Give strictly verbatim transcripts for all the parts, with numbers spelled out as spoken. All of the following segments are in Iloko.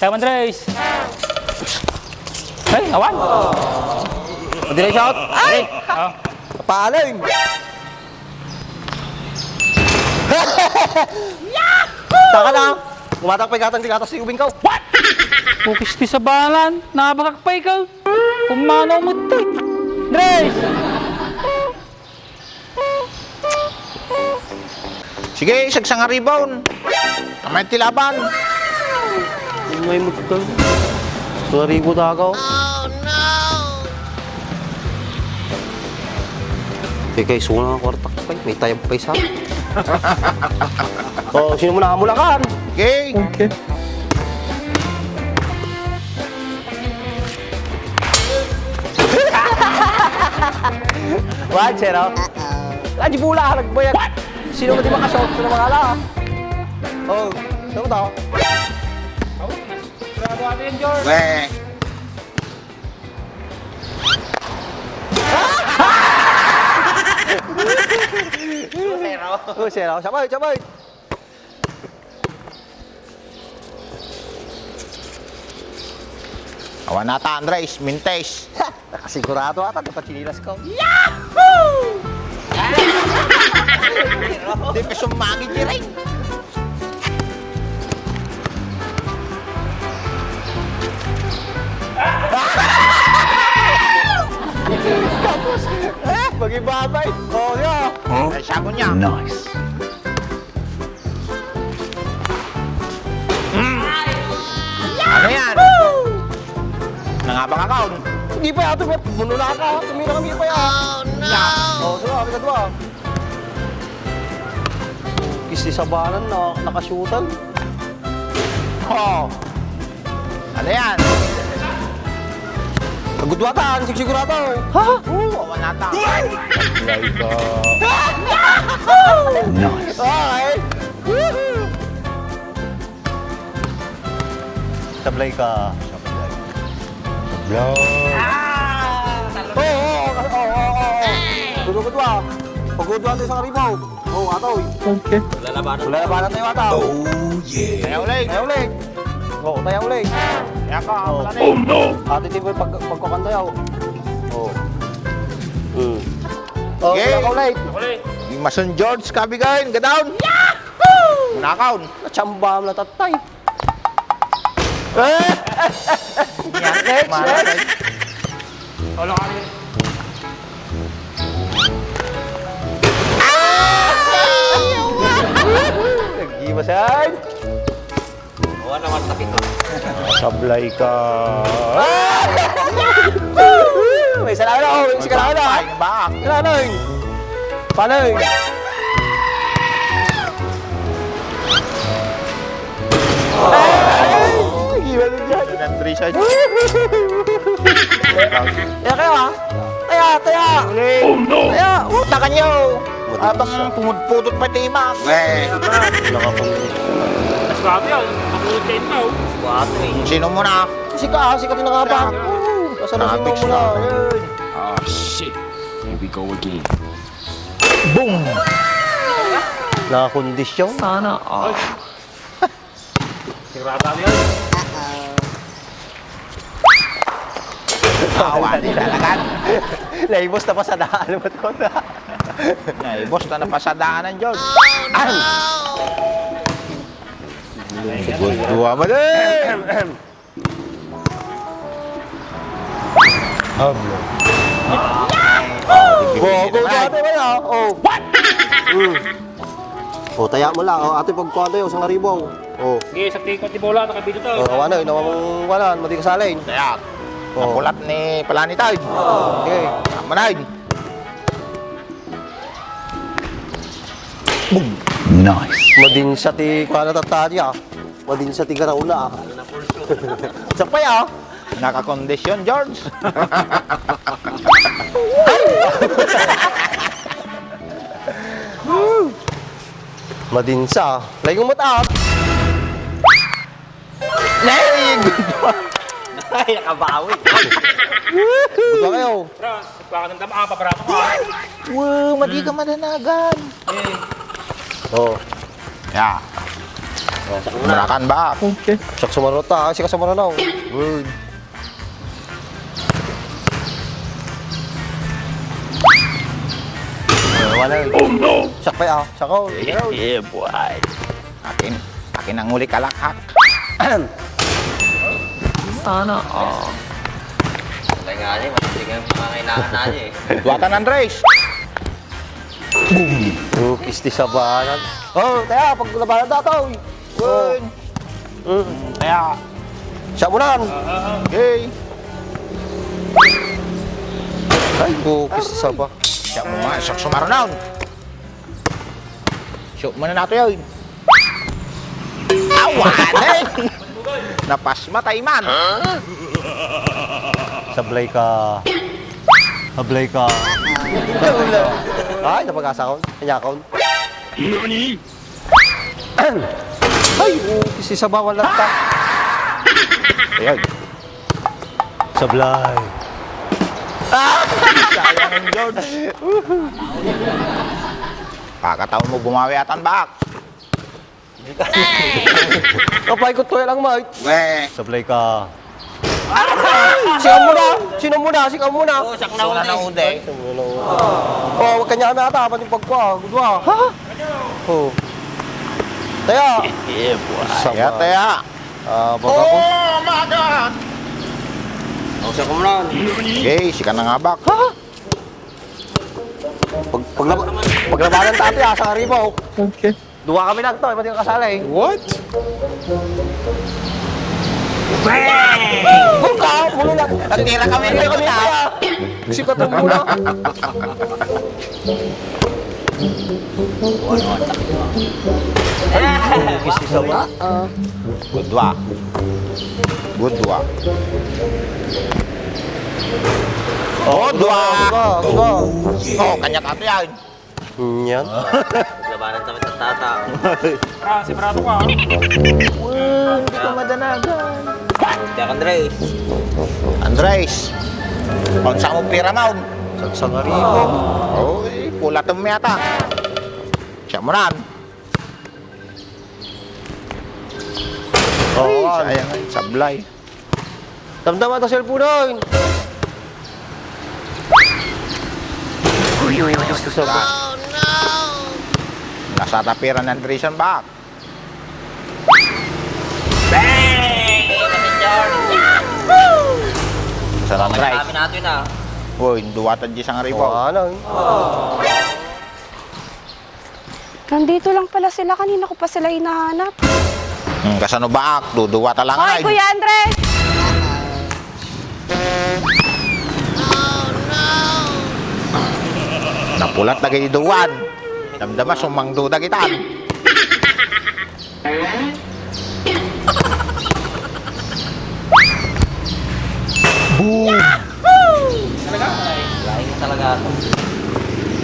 Tayo, Andres. Ay, awan. Andres out. Ay! Ah. Paling. Taka na. Umatak pay gatang di gatas ti ubing ko. What? Ukis ti sabanan. Nabakak pay ka. Kumano mo ti. Andres! Sige, isagsanga rebound. Kamay ti laban. Umay mo ito. Saribo dagaw. Teka, isunga nga kwarta ko, pay. May tayab pa isa. Oh, sino mo nakamulakan? Okay. Okay. One zero. Adi bola, nagbayag. Sino mo di makashoot? Sino makala? Oh, sino to? Bravo, Ate Enjoy. Weh. Two zero. Two zero. Sabay, sabay. Awan ata, Andres, mintes. Ha! Nakasigurado ata, dapat sinilas ko. Yahoo! Di pa sumagi, Jiray. Tapos, eh, magibabay. Oh, yeah. Ay, sago niya. Nice. Mm. Ano yan? Nangabang ka, oh. Hindi pa yata, may munula ka. Tumira kami pa yan. Oh, no! Oh, so, kami kadwa. Kisti sabanan na, nakashootan. Oh. Ano yan? Agudwatan, sigsigurado. Ha? Oo, awan ata. Ay, ka. Nice. Okay. Woohoo! Sablay ka. Sablay. Sablay. Oo, oo, oo, oo, oo. Agudwa, agudwa. Agudwa tayo sa karibaw. Oo, atoy. Okay. Lalabanan. Lalabanan tayo, atoy. Oh, yeah. Tayo ulit. Tayo ulit. Oo, tayo ulit. Kaya ka, oh. Wala na eh. Oh, no! Ate, di ba pag, pagkukan tayo? Oo. Hmm. Oh, okay. Kaya ka ulit. Ako ulit. Di masun George, kabigain, gadaon. Yahoo! Nakaon. Natsamba mo na, tatay. Eh! Yan, next, next. Wala ka rin. Naggibasan. Awan naman, takit na. Sablay ka. May isa na, ano? May isa na, ano? Ay, baak. Isa na, ano? Paano, eh? Ay! Gila na dyan. Yan, three sides. Kaya kayo, ha? Taya, taya! Oh, no! Taya! Utakan nyo! Abang pumudpudot pa ti imak. Eh. Nakapunod. Mas grabe yun. Kapulot kayo na, oh. Squatter, eh. Sino mo na? Si ka, si ka tinangapa. Kaya. Oo, kasama si Nabig mo na. Siya. Ayun. Oh, shit. Here we go again. Boom! Nakakondisyon. Sana all. Sigurado kami yun. Awa ni talagan. Naibos na pasadaan mo to na. Naibos na napasadaan, George. Ay! Sigurado mo na eh! Ablo. Go, go, go, ate, wala. Oh. What? Mm. Oh, taya mo lang. Oh, ate, pagkuha tayo, isang aribo. Oh. Sige, sa tingkot ni Bola, nakabito to. Oh, ano, inawa mong wanan, madi ka salin. Taya. Oh. Napulat ni Palani tayo. Okay. Tama na yun. Boom. Nice. Madin sa ti, kuha na tatadi, ah. Madin sa ti garaw na, ah. Sakpay, ah. Nakakondisyon, George. Madinsa. Laing umut-at. Nay, good one. Ay, nakabawi. Good one kayo. Bro, baka nang dama, ah, pabarako ka. Wow, madi ka madanagan. Eh. Oh. Yeah. Marakan ba? Okay. Siak sumaruno ta, siak sumaruno. Good. Wala. Oh, no! Siak pa, ah. Siak, oh. Yeah, boy. Akin, akin ang uli kalakhak. Sana all. Wala nga ni, matindi nga mga kailangan na niya eh. Buhatan, Andres! Boom! Oh, kisti sa banan. Oh, kaya, paglabanan datoy. One. Mm, kaya. Siya mo nan. Okay. Ay, bukis sa ba? Siya mo nga, siya sumarunaw. Siya mo na nato yun. Awan eh! Napas matay man. Sablay ka. Sablay ka. Ay, napag-asa ko. Kanya ko. Ay, oh, si sabawan lang ta. Ayan. Sablay. Ah! Sayang, George. Pagkataon mo bumawi atan, bak. Kapay ko to lang, Mike. We. Sablay ka. Sino muna? Sino muna? Sino muna? Oh, siak na una eh. Oh, wag kanya kami ata, pati pagkwa, gudwa. Ha? Oh. Taya. Yeah, boy. Taya, taya. Ah, baga ko. Oh, my God! Oh, siak muna. Okay, sika na nga bak. Ha? Pag, paglaba-, paglabanan ta ati, asa ka riba, oh. Okay. Dua kami lang to, pati ka kasali. What? Bang! Huwag ka, puno na. Nagtira kami, nagtira kami, ah. Sikat ang mula. Good dua. Good dua. Oh, dua. Dua, dua. Oh, kanya tato yan. Yan. Labanan kami sa tata. Ah, sigurado ka, ah. Well, hindi ka madanagan. Jack Andres. Andres. Kung saan mo pira, maun? Sa, sa ngaribo. Oy, pula to yata. Siya mo ran. Oo, ay, sayang ay, sablay. Damdama ta cellphone, oy. Gusto sa ba? Nasa tapiran ng Andresan ba? Bang! Sa Andres. Kami natin, ah. Uy, duwatan di sang ribaw. Wala, eh. Nandito lang pala sila. Kanina ko pa sila hinahanap. Hmm, kasano ba? Duduwa ta lang. Hoy, ay. Kuya Andres! Napulat na kayo duwan. Damdama, sumangduda kitan. Boom! Talaga? Lain talaga ito.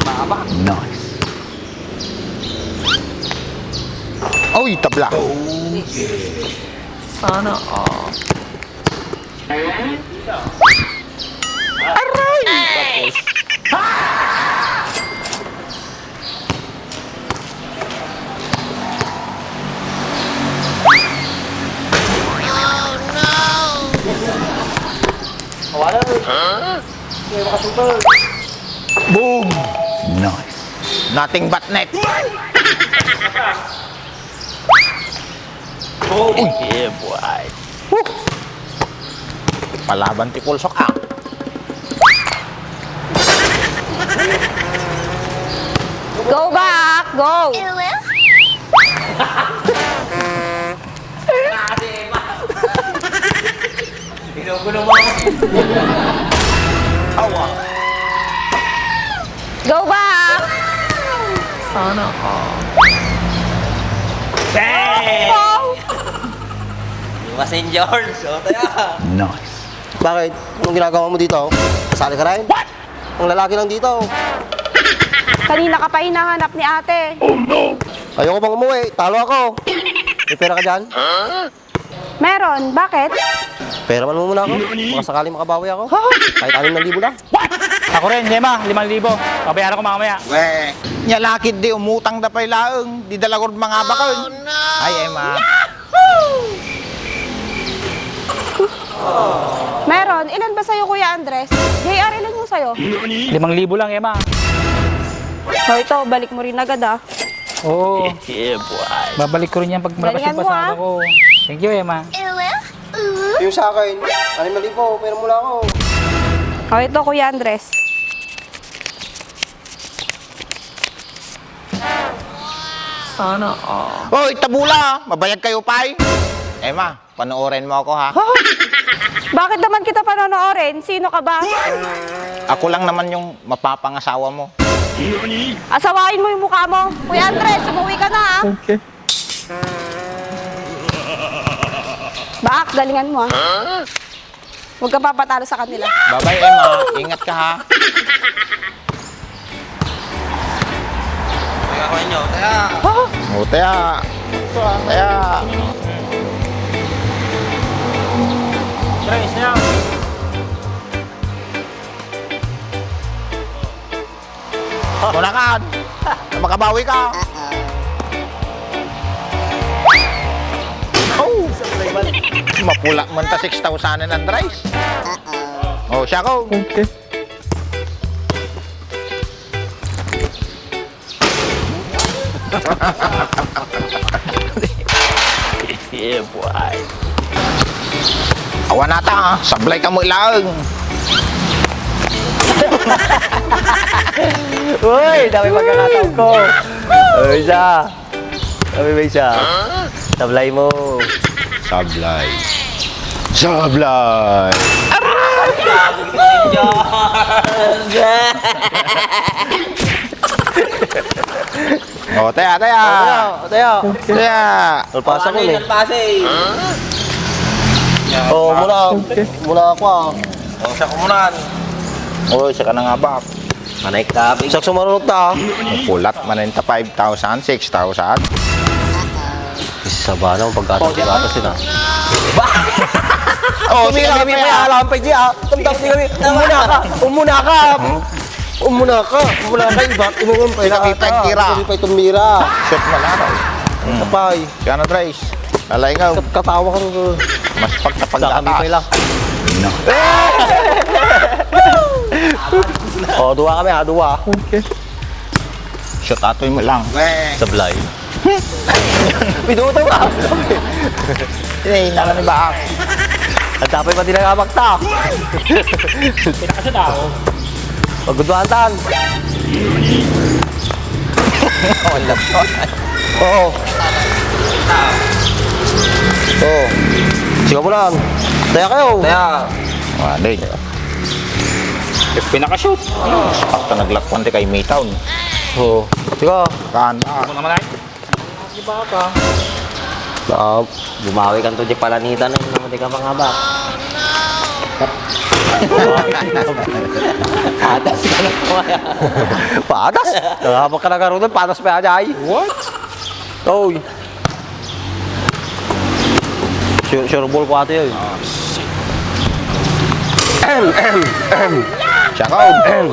Maabak. Nice. Oy, tabla. Sana all. Aray! Wala, eh. Hindi makasugal. Boom! Nice. Nothing but net. Oh, yeah, boy. Woo! Palaban ti pulsok, ah. Go back! Go! Inugulo mo. Awa. Go back! Sana all. Bang! Wow! Di ba, Saint George? O, tayo. Nice. Bakit? Anong ginagawa mo dito? Kasali ka rin? What? Ang lalaki lang dito. Kanina ka pa hinahanap ni ate. Oh, no! Ayoko pang umuwi. Talo ako. May pera ka dyan? Huh? Meron. Bakit? Pera man muna ako. Baka sakali makabawi ako. Kahit anim na libo lang. Ako rin, Gemma, limang libo. Babayaran ko mamaya. We. Nia la ketdi, umutangda pay laeng. Dida la ngarud mangabaken. Ay, Emma. Meron, ilan ba sa'yo, Kuya Andres? J R, ilan yung sa'yo? Limang libo lang, Emma. O, ito, balik mo rin agad, ah. Oo. Yeah, boy. Babalik ko rin yan pag malakas yung pasada ko. Thank you, Emma. Yung sa akin, anim na libo, pero mula ako. O, ito, Kuya Andres. Sana all. Oy, tabula! Mabayag kayo pay? Emma, panoorin mo ako, ha? Bakit naman kita panonoorin? Sino ka ba? Ako lang naman yung mapapangasawa mo. Asawain mo yung mukha mo. Kuya Andres, umuwi ka na, ah. Okay. Baak, galingan mo, ah. Huwag ka papatalo sa kanila. Bye-bye, Emma. Ingat ka, ha? Kaya ko inyo, taya. O, taya. Taya. Guys, now. Munakan! Makabawi ka! Oh! Mapula man ta six thousand and rice. Oh, siya ko. Okay. Yeah, boy. Awan nata, ah. Sablay ka mo ilaeng. Uy, dami pagkakataon ko. Uy, isa. Dami ba isa? Sablay mo. Sablay. Sablay. O, taya, taya. O, taya, o, taya. Taya. Alpasa ko, eh. Alpasa, eh. O, muna, muna ako, ah. O, siya kumunan. O, siya ka na nga, Bak. Manay ka, big. Siya sumarunod na, ah. Pulat, manen ta five thousand, six thousand. Isa ba nang pagkatapos-tapos yun, ah? O, tumira kami pa, alam pa, G, ah. Tumtap kami. Umuna ka, umuna ka. Umuna ka, umuna ka, ibat, inuun pa, Kita, kita, tira. Hindi pa itong mira. Shot man, ano? Kapay. Kaya na, Trace. Alay nga. Kat-, katawa ka, uh, mas pagkapagdatas. Sa kami pa lang. No. O, duwa kami, ha, duwa. Okay. Shot atoy mo lang. Sablay. Pinuto ka. Eh, nala ni Baak. Ang tapay pati na nga magta. Pinakasya tao. Pagkuduantan. Wala pa. Oo. Oo. Sige mo lang. Taya kayo. Taya. Wala. Pinakashoot. Basta naglakwan ti kay Maytown. Oo. Sige. Kan. Ako naman ay. Di ba ka? Ah, bumawi ka to di palanitan, eh, no? Di ka mangabak. Patas ka na po. Patas? Nangabak ka na karon, patas pa yan, ay. What? Oy. Sure, sure ball ko ate, oy. Ahem, ahem, ahem. Siya ka, oh. Ahem.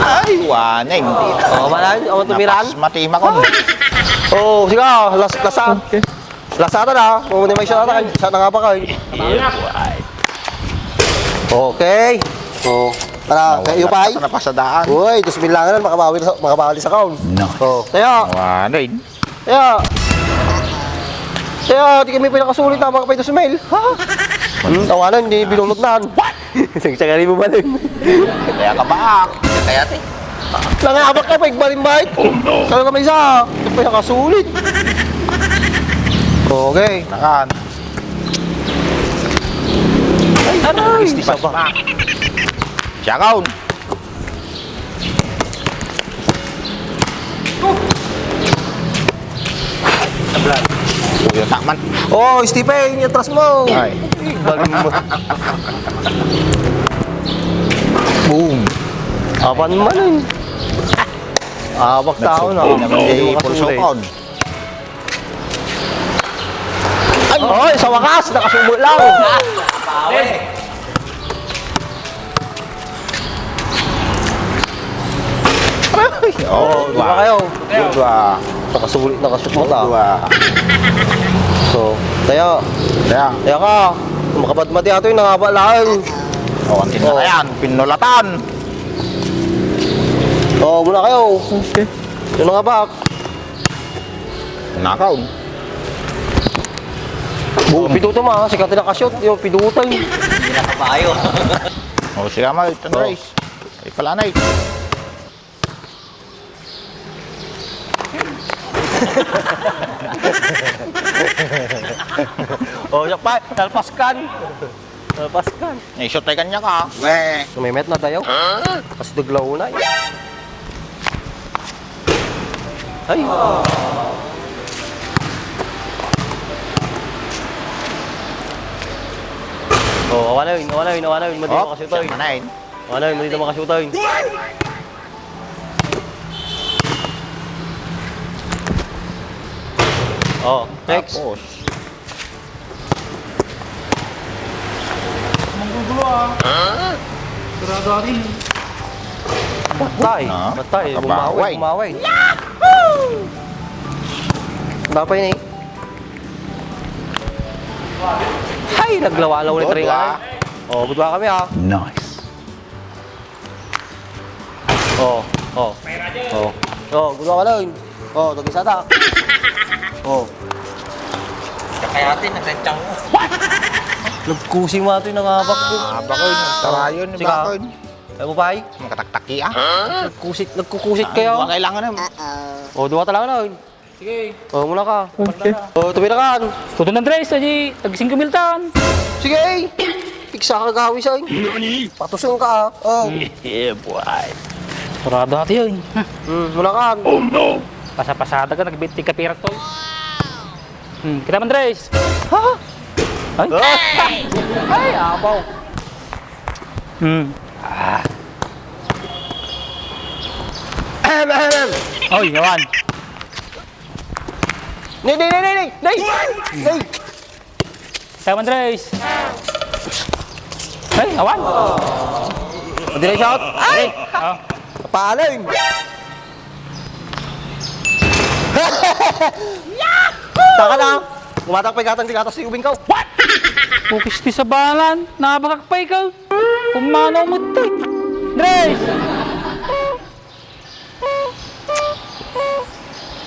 Ay, wana, hindi. Oh, wala, oh, tumiran. Napas, matima ko. Oh, sige, las-, lasa. Okay. Lasa ta na. Oh, may isa na, isa na nga pa kayo. Yeah, boy. Okay. Oh, tara, kayo pa, ay. Napasadaan. Uy, dos mil lang na, makabawi sa, makabawi sa kaon. No. Oh, tayo. Wana, eh. Kaya, kaya di kami pinakasulit, tama kayo, Smel. Ha? Hmm, tawanan, di binulot na. What? Isang siya mo ba rin? Kaya ka ba? Kaya, te. Nangabak ka pa, igbarin ba? Oh, no. Kaya kami isa, di pinakasulit. Okay. Nakan. Ay, aray, isa pa. Siya kaon. Uy, ang takman. Oh, Stephen, atras mo. Ay. Balik mo. Boom. Apan man, eh. Awak tao na. Nagsubok naman, eh, pulsukon. Ay! Oy, sa wakas, nakasubo lang. Bawi. Oh, dua. Dua kayo. Dua. Nakasulit, nakashoot mo ta. Dua. So, tayo. Tayo. Tayo ka. Makabadmati ato yung nangaba laeng. Oh, ang tinda Oh. Yan. Pinulatan. Oh, muna kayo. Okay. Yung nangabak. Nakaw. Bu, piduto ma, sikat na kashoot, yung piduto. Hindi na kabayo. Oh, siya ma, ito na Oh. Rice. Ay, pala na eh. Oh, siya pa, nalpaskan. Nalpas ka. Naisot tayo kanya ka. Weh. Sumimet na tayo. Huh? Kasi daglaw na eh. Ay. Oh, awan na yun, awan na yun, awan na yun. Madi Oh, makasuta yun. Siya na yun. Awan na yun, madi makasuta yun. Oh, next. Tapos. Manggugulo ah. Huh? Sarado atin. Patay. Ah, patay. Bumawi, bumawi. Yahoo! Dapat yun eh. Hay, naglawalaw ni Tringa. Oh, budwa kami ah. Nice. Oh, oh. Oh. Oh, gulwa ka lang. Oh, tagisa ta. Oh. Kakayatin, nagsantsang mo. Nagkusi mo ito yung nangabak ko. Ah, bakit? Tarayon ni Sige. Bakit? Ay, mo, pay? Makataktak iya. Nagkusit, nagkukusit kayo. Kailangan na. Oh, dua talaga lang. Sige. Oh, muna ka. Okay. Oh, tupi na kan. Tuton Andres, aji, tag singko mil tan. Sige. Piksa ka gawis ay. Nani? Patusun ka, ah. Oh. Yeah, boy. Sarado natin yun. Hmm, muna kan. Oh, no. Pasapasada ka, nagbiti ka pira to. Hmm, kita Andres. Ha? Ay. Ay, abaw. Hmm. Ah. Ahem, ahem, ahem. Oy, yawan. Nay, nay, nay, nay, nay! Nay! Nay! Tayo, Andres. Ay, awan. Andres out. Ay! Oh. Kapaleng. Taka na. Umatak pa ikatang di gatas ni ubing ka. What? Pukis ti sabalan. Nabakak pa ikaw. Pumanaw mo to eh. Andres!